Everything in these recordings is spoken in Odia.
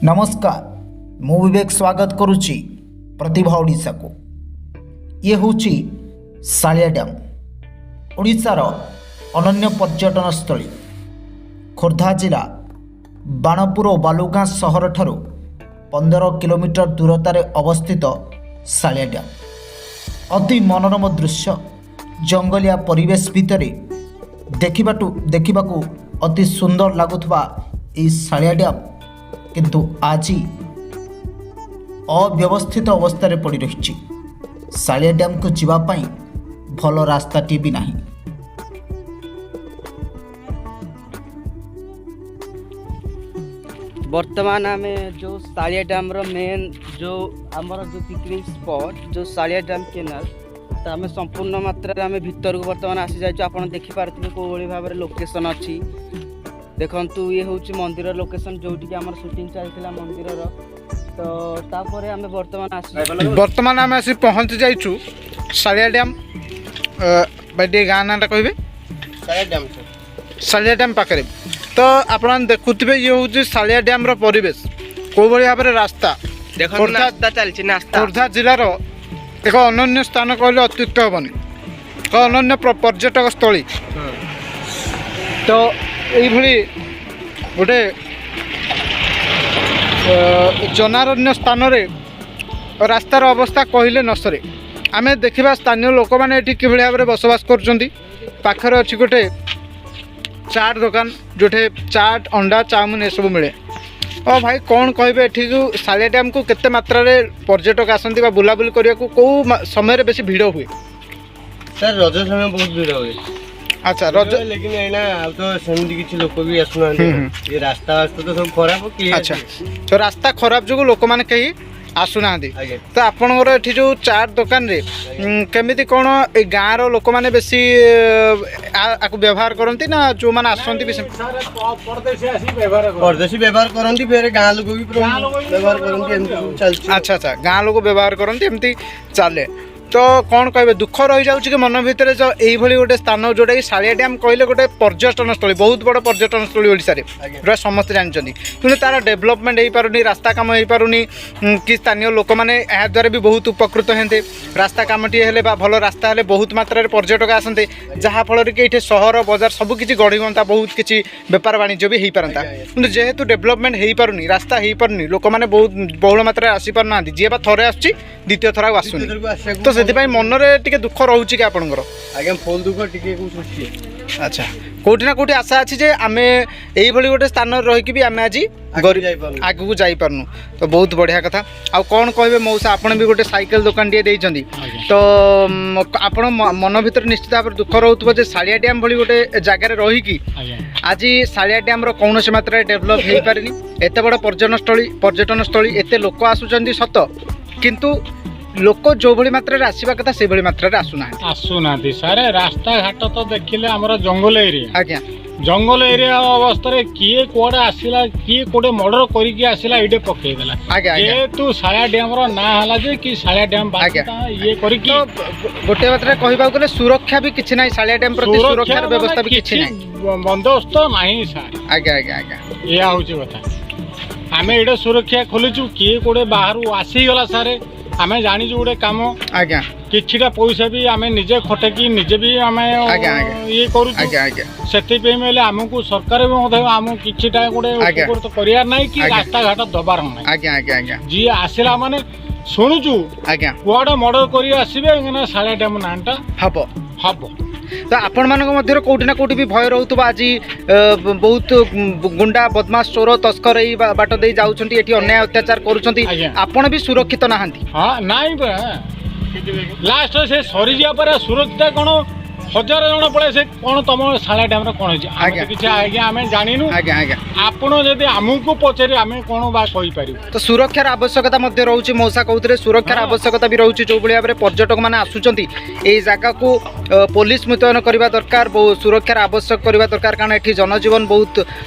ନମସ୍କାର, ମୁଁ ବିବେକ ସ୍ୱାଗତ କରୁଛି ପ୍ରତିଭା ଓଡ଼ିଶାକୁ। ଇଏ ହେଉଛି ଶାଳିଆ ଡ୍ୟାମ୍, ଓଡ଼ିଶାର ଅନନ୍ୟ ପର୍ଯ୍ୟଟନସ୍ଥଳୀ। ଖୋର୍ଦ୍ଧା ଜିଲ୍ଲା ବାଣପୁର ଓ ବାଲୁଗାଁ ସହରଠାରୁ 15 କିଲୋମିଟର ଦୂରତାରେ ଅବସ୍ଥିତ ଶାଳିଆ ଡ୍ୟାମ୍। ଅତି ମନୋରମ ଦୃଶ୍ୟ, ଜଙ୍ଗଲିଆ ପରିବେଶ ଭିତରେ ଦେଖିବାକୁ ଅତି ସୁନ୍ଦର ଲାଗୁଥିବା ଏହି ଶାଳିଆ ଡ୍ୟାମ୍ କିନ୍ତୁ ଆଜି ଅବ୍ୟବସ୍ଥିତ ଅବସ୍ଥାରେ ପଡ଼ି ରହିଛି। ଶାଳିଆ ଡ୍ୟାମ୍କୁ ଯିବା ପାଇଁ ଭଲ ରାସ୍ତାଟିଏ ବି ନାହିଁ। ବର୍ତ୍ତମାନ ଆମେ ଯେଉଁ ଶାଳିଆ ଡ୍ୟାମ୍ର ମେନ୍ ଯେଉଁ ଆମର ଯେଉଁ ପିକନିକ୍ ସ୍ପଟ୍, ଯେଉଁ ଶାଳିଆ ଡ୍ୟାମ୍ କେନାଲ, ତ ଆମେ ସମ୍ପୂର୍ଣ୍ଣ ମାତ୍ରାରେ ଆମେ ଭିତରକୁ ବର୍ତ୍ତମାନ ଆସିଯାଇଛୁ। ଆପଣ ଦେଖିପାରୁଥିବେ କେଉଁଭଳି ଭାବରେ ଲୋକେସନ୍ ଅଛି। ଦେଖନ୍ତୁ, ଇଏ ହେଉଛି ମନ୍ଦିର ଲୋକେସନ୍, ଯେଉଁଠିକି ଆମର ସୁଟିଂ ଚାଲିଥିଲା ମନ୍ଦିରର। ତ ତାପରେ ଆମେ ବର୍ତ୍ତମାନ ଆସି ବର୍ତ୍ତମାନ ଆମେ ଆସି ପହଞ୍ଚି ଯାଇଛୁ ଶାଳିଆ ଡ୍ୟାମ୍। ଭାଇ, ଟିକେ ଗାଁ ନାଁଟା କହିବେ? Shalia dam sir. Shalia dam ପାଖରେ। ତ ଆପଣମାନେ ଦେଖୁଥିବେ, ଇଏ ହେଉଛି ଶାଳିଆ ଡ୍ୟାମ୍ର ପରିବେଶ, କେଉଁଭଳି ଭାବରେ ରାସ୍ତା। ଦେଖନ୍ତୁ, ନାସ୍ତା ଚାଲିଛି, ନାସ୍ତା। ଖୋର୍ଦ୍ଧା ଜିଲ୍ଲାର ଏକ ଅନନ୍ୟ ସ୍ଥାନ କହିଲେ ଅତ୍ୟୁକ୍ତ ହେବନି, ଏକ ଅନନ୍ୟ ପର୍ଯ୍ୟଟକ ସ୍ଥଳୀ। ତ ଏଇଭଳି ଗୋଟେ ଜନାରଣ୍ୟ ସ୍ଥାନରେ ରାସ୍ତାର ଅବସ୍ଥା କହିଲେ ନ ସରେ। ଆମେ ଦେଖିବା ସ୍ଥାନୀୟ ଲୋକମାନେ ଏଠି କିଭଳି ଭାବରେ ବସବାସ କରୁଛନ୍ତି। ପାଖରେ ଅଛି ଗୋଟେ ଚାଟ୍ ଦୋକାନ, ଯେଉଁଠି ଚାଟ୍, ଅଣ୍ଡା, ଚାଉମିନ ଏସବୁ ମିଳେ। ଓ ଭାଇ, କ'ଣ କହିବେ, ଏଠି ଯେଉଁ ଶାଳିଆ ଡ୍ୟାମ୍କୁ କେତେ ମାତ୍ରାରେ ପର୍ଯ୍ୟଟକ ଆସନ୍ତି ବା ବୁଲାବୁଲି କରିବାକୁ କେଉଁ ସମୟରେ ବେଶୀ ଭିଡ଼ ହୁଏ? ସାର୍, ରଜ ସମୟ ବହୁତ ଭିଡ଼ ହୁଏ। ଆଚ୍ଛା, ରଜ। ଲେକିନ ଏଇନା ଆଉ ତ ସେମିତି କିଛି ଲୋକ ବି ଆସୁନାହାନ୍ତି। ଏ ରାସ୍ତା ବାସ୍ତା ତ ସବୁ ଖରାପ, କିଏ ଆସିବେ? ତ ରାସ୍ତା ଖରାପ ଯୋଗୁଁ ଲୋକମାନେ କେହି ଆସୁନାହାନ୍ତି। ଆଜ୍ଞା। ତ ଆପଣଙ୍କର ଏଠି ଯେଉଁ ଚାଟ୍ ଦୋକାନରେ କେମିତି କ'ଣ ଏଇ ଗାଁର ଲୋକମାନେ ବେଶୀ ଆକୁ ବ୍ୟବହାର କରନ୍ତି ନା ଯେଉଁମାନେ ଆସନ୍ତି ବି ପରଦେଶୀ ବ୍ୟବହାର କରନ୍ତି, ଫେରେ ଗାଁ ଲୋକ ବି ବ୍ୟବହାର କରନ୍ତି, ଏମିତି ସବୁ ଚାଲିଛି। ଆଚ୍ଛା, ଗାଁ ଲୋକ ବ୍ୟବହାର କରନ୍ତି, ଏମିତି ଚାଲେ। ତ କ'ଣ କହିବେ, ଦୁଃଖ ରହିଯାଉଛି କି ମନ ଭିତରେ ଯେ ଏଇଭଳି ଗୋଟେ ସ୍ଥାନ, ଯେଉଁଟାକି ଶାଳିଆ ଡ୍ୟାମ୍ କହିଲେ ଗୋଟେ ପର୍ଯ୍ୟଟନସ୍ଥଳୀ, ବହୁତ ବଡ଼ ପର୍ଯ୍ୟଟନସ୍ଥଳୀ ଓଡ଼ିଶାରେ, ଯେଉଁଟା ସମସ୍ତେ ଜାଣିଛନ୍ତି, କିନ୍ତୁ ତା'ର ଡେଭଲପମେଣ୍ଟ ହେଇପାରୁନି, ରାସ୍ତା କାମ ହେଇପାରୁନି କି ସ୍ଥାନୀୟ ଲୋକମାନେ ଏହାଦ୍ୱାରା ବି ବହୁତ ଉପକୃତ ହେନ୍ତେ। ରାସ୍ତା କାମଟିଏ ହେଲେ ବା ଭଲ ରାସ୍ତା ହେଲେ ବହୁତ ମାତ୍ରାରେ ପର୍ଯ୍ୟଟକ ଆସନ୍ତେ, ଯାହାଫଳରେ କି ଏଇଠି ସହର ବଜାର ସବୁ କିଛି ଗଢ଼ି ହୁଅନ୍ତା, ବହୁତ କିଛି ବେପାର ବାଣିଜ୍ୟ ବି ହେଇପାରନ୍ତା। କିନ୍ତୁ ଯେହେତୁ ଡେଭଲପମେଣ୍ଟ ହେଇପାରୁନି, ରାସ୍ତା ହେଇପାରୁନି, ଲୋକମାନେ ବହୁତ ବହୁଳ ମାତ୍ରାରେ ଆସିପାରୁନାହାନ୍ତି। ଯିଏ ବା ଥରେ ଆସୁଛି, ଦ୍ୱିତୀୟ ଥର ଆଉ ଆସୁନି। ଭିତରକୁ ଆସିବାକୁ ତ ସେଥିପାଇଁ ମନରେ ଟିକେ ଦୁଃଖ ରହୁଛି କି ଆପଣଙ୍କର? ଆଜ୍ଞା, ଫୁଲ୍ ଦୁଃଖ ଟିକେ କୋଉ ସୃଷ୍ଟି। ଆଚ୍ଛା, କୋଉଠି ନା କୋଉଠି ଆଶା ଅଛି ଯେ ଆମେ ଏଇଭଳି ଗୋଟେ ସ୍ଥାନରେ ରହିକି ବି ଆମେ ଆଜି ଆଗକୁ ଗରିବ, ଯାଇପାରୁନୁ। ଆଗକୁ ଯାଇପାରୁନୁ। ତ ବହୁତ ବଢ଼ିଆ କଥା। ଆଉ କ'ଣ କହିବେ ମଉସା, ଆପଣ ବି ଗୋଟେ ସାଇକେଲ ଦୋକାନଟିଏ ଦେଇଛନ୍ତି। ତ ଆପଣ ମନ ଭିତରେ ନିଶ୍ଚିତ ଭାବରେ ଦୁଃଖ ରହୁଥିବ ଯେ ଶାଳିଆ ଡ୍ୟାମ୍ ଭଳି ଗୋଟେ ଜାଗାରେ ରହିକି ଆଜି ଶାଳିଆ ଡ୍ୟାମ୍ର କୌଣସି ମାତ୍ରାରେ ଡେଭଲପ୍ ହେଇପାରିନି। ଏତେ ବଡ଼ ପର୍ଯ୍ୟଟନସ୍ଥଳୀ, ଏତେ ଲୋକ ଆସୁଛନ୍ତି ସତ, କିନ୍ତୁ ଲୋକ ଯେଉଁଭଳି ମାତ୍ରାରେ ଆସିବା କଥା ସେଇଭଳି ମାତ୍ରାରେ ଆସୁନାହାନ୍ତି। ଆସୁନାହାନ୍ତି ସାର୍। ରାସ୍ତାଘାଟ ତ ଦେଖିଲେ ଆମର ଜଙ୍ଗଲ ଏରିଆ। ଜଙ୍ଗଲ ଏରିଆ ଅବସ୍ଥାରେ କିଏ କୁଆଡ଼େ ଆସିଲା, କିଏ କୋଉଟେ ମର୍ଡର କରିକି ଆସିଲା, ଏଇଠି ପକେଇଦେଲା। ଆଜ୍ଞା ଆଜ୍ଞା ଯେହେତୁ ଶାଳିଆ ଡ୍ୟାମ ର ନାଁ ହେଲା ଯେ କି ଶାଳିଆ ଡ୍ୟାମ, ଇଏ କରିକି ତ ଗୋଟେ ମାତ୍ରାରେ କହିବାକୁ ଗଲେ ସୁରକ୍ଷା ବି କିଛି ନାହିଁ, ଶାଳିଆ ଡ୍ୟାମ୍ ପ୍ରତି ସୁରକ୍ଷାର ମାନେ ବ୍ୟବସ୍ଥା ବି କିଛି ନାହିଁ। ବନ୍ଦୋବସ୍ତ ନାହିଁ ସାର୍। ଆଜ୍ଞା ଆଜ୍ଞା ଆଜ୍ଞା ଏଇଆ ହଉଛି କଥା। ଆମେ ଏଇଟା ସୁରକ୍ଷା ଖୋଲିଛୁ, କିଏ କୋଉଟେ ବାହାରୁ ଆସିଗଲା ସାର୍, ଆମେ ଜାଣିଛୁ ଗୋଟେ କାମ। କିଛିଟା ପଇସା ବି ଆମେ ନିଜେ ଖଟେଇକି ନିଜେ ବି ଆମେ ଆଜ୍ଞା, ଆଜ୍ଞା। ଇଏ କରୁଛୁ। ଆଜ୍ଞା ଆଜ୍ଞା ସେଥିପାଇଁ ହେଲେ ଆମକୁ ସରକାର ବି ମଧ୍ୟ ଆମକୁ କିଛିଟା ଗୋଟେ ଉପକୃତ କରିବାର ନାହିଁ କି ରାସ୍ତାଘାଟ ଦବାର ନାହିଁ। ଆଜ୍ଞା ଆଜ୍ଞା ଆଜ୍ଞା ଯିଏ ଆସିଲା ମାନେ ଶୁଣୁଛୁ କୁଆଡ଼େ ମର୍ଡର କରି ଆସିବେ ନା ଶାଳିଆ ଡ୍ୟାମ ନାଁଟା ହବ। ହବ। ତ ଆପଣମାନଙ୍କ ମଧ୍ୟରେ କୋଉଠି ନା କୋଉଠି ବି ଭୟ ରହୁଥିବ, ଆଜି ବହୁତ ଗୁଣ୍ଡା, ବଦମାସ, ଚୋର, ତସ୍କର ଏଇ ବାଟ ଦେଇ ଯାଉଛନ୍ତି, ଏଠି ଅନ୍ୟାୟ ଅତ୍ୟାଚାର କରୁଛନ୍ତି। ଆପଣ ବି ସୁରକ୍ଷିତ ନାହାନ୍ତି। ହଁ, ନାଇଁ ପରା। ଲାଷ୍ଟ ସେ ସରିଯିବା ପରେ ସୁରକ୍ଷିତ କ'ଣ? ହଜାର ଜଣ ପଳେଇ ସେ କ'ଣ ତମ ଶାଳିଆ ଡ୍ୟାମରେ କ'ଣ ହେଇଛି, ଆମେ ତ କିଛି ଆଜ୍ଞା ଆମେ ଜାଣିନୁ। ଆଜ୍ଞା ଆଜ୍ଞା ଆପଣ ଯଦି ଆମକୁ ପଚାରିବେ, ଆମେ କ'ଣ ବା କହିପାରିବୁ? ତ ସୁରକ୍ଷାର ଆବଶ୍ୟକତା ମଧ୍ୟ ରହୁଛି। ମଉସା କହୁଥିଲେ ସୁରକ୍ଷାର ଆବଶ୍ୟକତା ବି ରହୁଛି। ଯେଉଁଭଳି ଭାବରେ ପର୍ଯ୍ୟଟକମାନେ ଆସୁଛନ୍ତି ଏଇ ଜାଗାକୁ, ପୋଲିସ ମୁତୟନ କରିବା ଦରକାର, ସୁରକ୍ଷାର ଆବଶ୍ୟକ କରିବା ଦରକାର, କାରଣ ଏଠି ଜନଜୀବନ ବହୁତ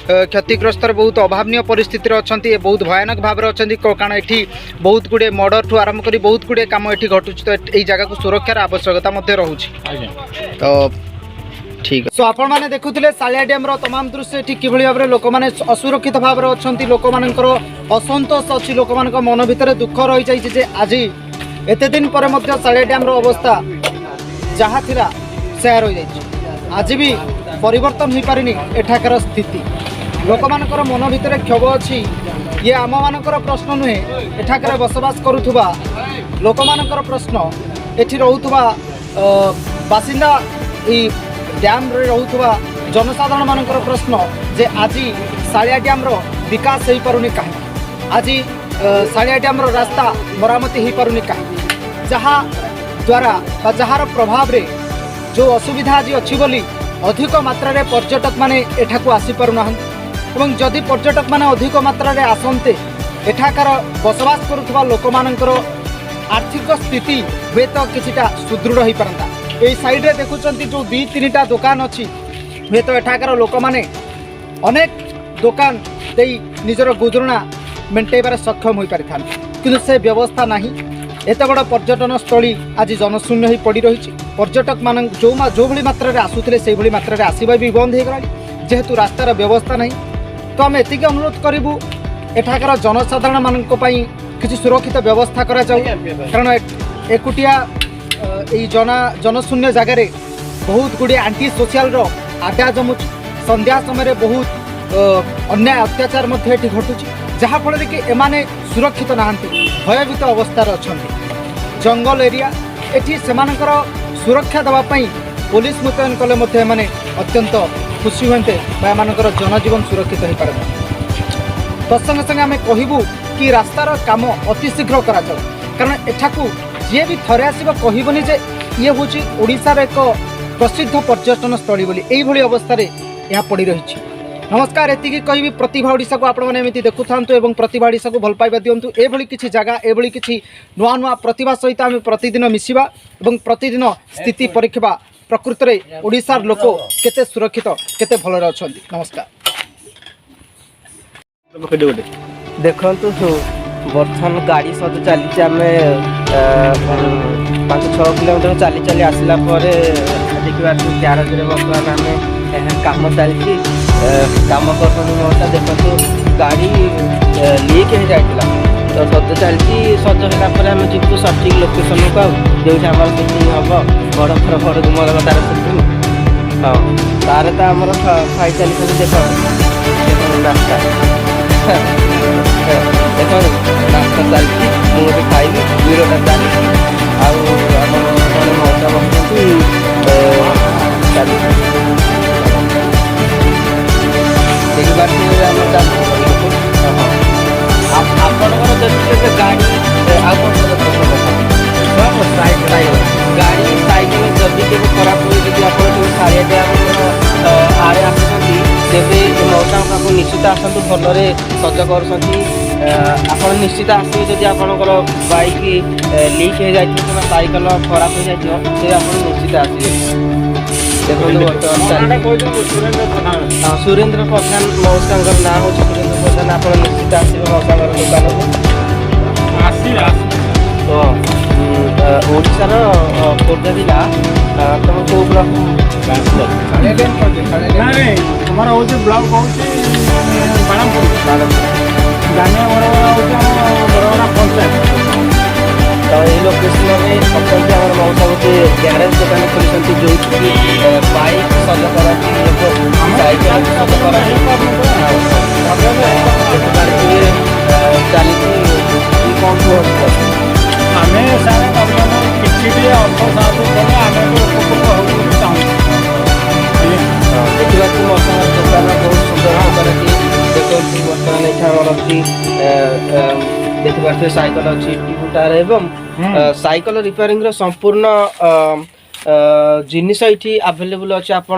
କ୍ଷତିଗ୍ରସ୍ତରେ, ବହୁତ ଅଭାବନୀୟ ପରିସ୍ଥିତିରେ ଅଛନ୍ତି, ଏ ବହୁତ ଭୟାନକ ଭାବରେ ଅଛନ୍ତି, କାରଣ ଏଠି ବହୁତ ଗୁଡ଼ିଏ ମର୍ଡ଼ରଠୁ ଆରମ୍ଭ କରି ବହୁତ ଗୁଡ଼ିଏ କାମ ଏଠି ଘଟୁଛି। ତ ଏଇ ଜାଗାକୁ ସୁରକ୍ଷାର ଆବଶ୍ୟକତା ମଧ୍ୟ ରହୁଛି। ତ ଠିକ୍। ସୋ ଆପଣମାନେ ଦେଖୁଥିଲେ ସାଳିଆ ଡ୍ୟାମ୍ର ତମାମ ଦୃଶ୍ୟ। ଏଠି କିଭଳି ଭାବରେ ଲୋକମାନେ ଅସୁରକ୍ଷିତ ଭାବରେ ଅଛନ୍ତି, ଲୋକମାନଙ୍କର ଅସନ୍ତୋଷ ଅଛି, ଲୋକମାନଙ୍କ ମନ ଭିତରେ ଦୁଃଖ ରହିଯାଇଛି ଯେ ଆଜି ଏତେ ଦିନ ପରେ ମଧ୍ୟ ସାଳିଆ ଡ୍ୟାମ୍ର ଅବସ୍ଥା ଯାହା ଥିଲା ସେୟା ରହିଯାଇଛି। ଆଜି ବି ପରିବର୍ତ୍ତନ ହୋଇପାରିନି ଏଠାକାର ସ୍ଥିତି। ଲୋକମାନଙ୍କର ମନ ଭିତରେ କ୍ଷୋଭ ଅଛି। ଇଏ ଆମମାନଙ୍କର ପ୍ରଶ୍ନ ନୁହେଁ, ଏଠାକାର ବସବାସ କରୁଥିବା ଲୋକମାନଙ୍କର ପ୍ରଶ୍ନ। ଏଠି ରହୁଥିବା ବାସିନ୍ଦା, ଏଇ ଡ୍ୟାମ୍ରେ ରହୁଥିବା ଜନସାଧାରଣମାନଙ୍କର ପ୍ରଶ୍ନ ଯେ ଆଜି ସାଳିଆ ଡ୍ୟାମ୍ର ବିକାଶ ହୋଇପାରୁନି କାହିଁକି? ଆଜି ସାଳିଆ ଡ୍ୟାମ୍ର ରାସ୍ତା ମରାମତି ହୋଇପାରୁନି କାହିଁକି? ଯାହା ଦ୍ୱାରା ବା ଯାହାର ପ୍ରଭାବରେ ଯେଉଁ ଅସୁବିଧା ଆଜି ଅଛି ବୋଲି ଅଧିକ ମାତ୍ରାରେ ପର୍ଯ୍ୟଟକମାନେ ଏଠାକୁ ଆସିପାରୁନାହାନ୍ତି। ଏବଂ ଯଦି ପର୍ଯ୍ୟଟକମାନେ ଅଧିକ ମାତ୍ରାରେ ଆସନ୍ତେ, ଏଠାକାର ବସବାସ କରୁଥିବା ଲୋକମାନଙ୍କର ଆର୍ଥିକ ସ୍ଥିତି ହୁଏତ କିଛିଟା ସୁଦୃଢ଼ ହୋଇପାରନ୍ତା। ଏଇ ସାଇଡ଼୍ରେ ଦେଖୁଛନ୍ତି ଯେଉଁ ଦୁଇ ତିନିଟା ଦୋକାନ ଅଛି, ହୁଏତ ଏଠାକାର ଲୋକମାନେ ଅନେକ ଦୋକାନ ଦେଇ ନିଜର ଗୁଜୁରାଣ ମେଣ୍ଟାଇବାରେ ସକ୍ଷମ ହୋଇପାରିଥାନ୍ତେ। କିନ୍ତୁ ସେ ବ୍ୟବସ୍ଥା ନାହିଁ। ଏତେ ବଡ଼ ପର୍ଯ୍ୟଟନ ସ୍ଥଳୀ ଆଜି ଜନଶୂନ୍ୟ ହୋଇ ପଡ଼ି ରହିଛି। ପର୍ଯ୍ୟଟକମାନଙ୍କ ଯେଉଁଭଳି ମାତ୍ରାରେ ଆସୁଥିଲେ, ସେଇଭଳି ମାତ୍ରାରେ ଆସିବା ବି ବନ୍ଦ ହୋଇଗଲାଣି, ଯେହେତୁ ରାସ୍ତାର ବ୍ୟବସ୍ଥା ନାହିଁ। ତ ଆମେ ଏତିକି ଅନୁରୋଧ କରିବୁ, ଏଠାକାର ଜନସାଧାରଣମାନଙ୍କ ପାଇଁ କିଛି ସୁରକ୍ଷିତ ବ୍ୟବସ୍ଥା କରାଯାଉ। କାରଣ ଏକୁଟିଆ ଏଇ ଜନଶୂନ୍ୟ ଜାଗାରେ ବହୁତ ଗୁଡ଼ିଏ ଆଣ୍ଟି ସୋସିଆଲର ଆଡ୍ଡା ଜମୁଛି। ସନ୍ଧ୍ୟା ସମୟରେ ବହୁତ ଅନ୍ୟାୟ ଅତ୍ୟାଚାର ମଧ୍ୟ ଏଠି ଘଟୁଛି, ଯାହାଫଳରେ କି ଏମାନେ ସୁରକ୍ଷିତ ନାହାନ୍ତି, ଭୟଭୀତ ଅବସ୍ଥାରେ ଅଛନ୍ତି। ଜଙ୍ଗଲ ଏରିଆ, ଏଠି ସେମାନଙ୍କର ସୁରକ୍ଷା ଦେବା ପାଇଁ ପୋଲିସ ମୁତୟନ କଲେ ମଧ୍ୟ ଏମାନେ ଅତ୍ୟନ୍ତ ଖୁସି ହୁଅନ୍ତେ ବା ଏମାନଙ୍କର ଜନଜୀବନ ସୁରକ୍ଷିତ ହୋଇପାରନ୍ତା। ତତ୍ସଙ୍ଗେ ସଙ୍ଗେ ଆମେ କହିବୁ କି ରାସ୍ତାର କାମ ଅତି ଶୀଘ୍ର କରାଯାଉ। କାରଣ ଏଠାକୁ ଯିଏ ବି ଥରେ ଆସିବ, କହିବନି ଯେ ଇଏ ହେଉଛି ଓଡ଼ିଶାର ଏକ ପ୍ରସିଦ୍ଧ ପର୍ଯ୍ୟଟନ ସ୍ଥଳୀ ବୋଲି। ଏଇଭଳି ଅବସ୍ଥାରେ ଏହା ପଡ଼ି ରହିଛି। ନମସ୍କାର। ଏତିକି କହିବି, ପ୍ରତିଭା ଓଡ଼ିଶାକୁ ଆପଣମାନେ ଏମିତି ଦେଖୁଥାନ୍ତୁ ଏବଂ ପ୍ରତିଭା ଓଡ଼ିଶାକୁ ଭଲ ପାଇବା ଦିଅନ୍ତୁ। ଏଭଳି କିଛି ଜାଗା, ଏଭଳି କିଛି ନୂଆ ନୂଆ ପ୍ରତିଭା ସହିତ ଆମେ ପ୍ରତିଦିନ ମିଶିବା ଏବଂ ପ୍ରତିଦିନ ସ୍ଥିତି ପରୀକ୍ଷିବା, ପ୍ରକୃତରେ ଓଡ଼ିଶାର ଲୋକ କେତେ ସୁରକ୍ଷିତ, କେତେ ଭଲରେ ଅଛନ୍ତି। ନମସ୍କାର। ଗୋଟେ ଦେଖନ୍ତୁ, ବର୍ତ୍ତମାନ ଗାଡ଼ି ସଜ ଚାଲିଛି। ଆମେ 5-6 କିଲୋମିଟର ଚାଲି ଚାଲି ଆସିଲା ପରେ ଦେଖିପାରୁଛୁ ଗ୍ୟାରେଜରେ ବର୍ତ୍ତମାନ ଆମେ କାମ ଚାଲିଛି। କାମ କରୁଛନ୍ତି ମଉସା। ଦେଖନ୍ତୁ, ଗାଡ଼ି ଲିକ୍ ହେଇଯାଇଥିଲା ତ ସଜ ଚାଲିଛି। ସଜ ହେଲା ପରେ ଆମେ ଯିବୁ ସଠିକ୍ ଲୋକେସନକୁ, ଆଉ ଯେଉଁଠି ଆମର ସୁଟିଂ ହେବ। ବଡ଼ ଘର, ବଡ଼ ଗୁମର, ତାର ସୁଟିଂ। ହଁ, ତାର ତ ଆମର ଖାଇ ଚାଲିଛନ୍ତି। ଦେଖନ୍ତୁ, ଦେଖନ୍ତୁ ନାସ୍ତା, ଦେଖନ୍ତୁ ନାସ୍ତା ଚାଲିଛି। ମୁଁ ଗୋଟେ ଖାଇବି, ଭିଡ଼ିଓଟା ଚାଲିଛି। ଆଉ ଆମର ଜଣେ ମଉସା ବସିଛନ୍ତି। ଚାଲିଛି, ଦେଖିପାରୁଥିବେ ଆମର ଚାଲିଛି। ହଁ, ଆପଣଙ୍କର ଯଦି କେବେ ଗାଡ଼ି ଆଉ କ'ଣ ସାଇକେଲ, ଗାଡ଼ି ସାଇକେଲ ଯଦି କେବେ ଖରାପ ହୁଏ, ଯଦି ଆପଣ କେବେ ସାଳିଆ ଡ୍ୟାମର ଆଡ଼େ ଆସୁଛନ୍ତି, ତେବେ ମଉସାଙ୍କ ପାଖକୁ ନିଶ୍ଚିତ ଆସନ୍ତୁ। ଭଲରେ ସଜ କରୁଛନ୍ତି। ଆପଣ ନିଶ୍ଚିତ ଆସିବେ। ଯଦି ଆପଣଙ୍କର ବାଇକ୍ ଲିକ୍ ହେଇଯାଇଥିବ କିମ୍ବା ସାଇକେଲ ଖରାପ ହେଇଯାଇଥିବ, ତେବେ ଆପଣ ନିଶ୍ଚିତ ଆସିବେ। ଦେଖନ୍ତୁ ବର୍ତ୍ତମାନ ଚାଲିଛି। ସୁରେନ୍ଦ୍ର ପ୍ରଧାନ। ହଁ, ସୁରେନ୍ଦ୍ର ପ୍ରଧାନ। ମଉସାଙ୍କର ନାଁ ହେଉଛି ସୁରେନ୍ଦ୍ର ପ୍ରଧାନ। ଆପଣ ନିଶ୍ଚିତ ଆସିବେ ମଉସାଙ୍କର ଦୋକାନକୁ। ଆସିବେ, ଆସିବେ। ତ ଓଡ଼ିଶାର ଖୋର୍ଦ୍ଧା ଜିଲ୍ଲା। ତମ କେଉଁ ବ୍ଲକ? ନାଇଁ ନାଇଁ, ଆମର ହେଉଛି ବ୍ଲକ ହେଉଛି ବାଣପୁର, ଜାନିଆ ବରଗଡ଼ା ହେଉଛି ଆମ ବରଗଡ଼ା ପଞ୍ଚାୟତ। ତ ଏଇ ଲୋକେସନରେ ଅଛନ୍ତି ଆମର ମଉସା। ଗୋଟେ ଗ୍ୟାରେଜ ଦୋକାନ ଖୋଲିଛନ୍ତି, ଯେଉଁଠିକି ବାଇକ୍ ସଜ କରନ୍ତି ଏବଂ ସାଇକେଲ ବି ସଜ କରନ୍ତି। ଦେଖିପାରୁଥିବେ ଚାଲିଛି କି କ'ଣ କୁହନ୍ତୁ। ଆମେ ସାର୍ ବର୍ତ୍ତମାନ କିଛି ଟିକେ ଅର୍ଥ ସାହାଯ୍ୟ କଲେ ଆମେ ବି ଉପକୃତ ହେବୁ ବୋଲି ଚାହୁଁଛୁ, ଆଜ୍ଞା। ହଁ, ଦେଖିବାକୁ ମଉସାଙ୍କର ଦୋକାନ ବହୁତ ସୁନ୍ଦର ଦୋକାନଟି। ଦେଖନ୍ତୁ, ବର୍ତ୍ତମାନ ଏଠି ଆମର ଅଛି, ଦେଖିପାରୁଥିବେ ସାଇକେଲ ଅଛି, ଟ୍ୟୁବ୍ ଟାୟାର ଏବଂ ସାଇକେଲ ରିପେୟାରିଂର ସମ୍ପୂର୍ଣ୍ଣ ଜିନିଷ ଏଇଠି ଆଭେଲେବୁଲ୍ ଅଛି ଆପଣ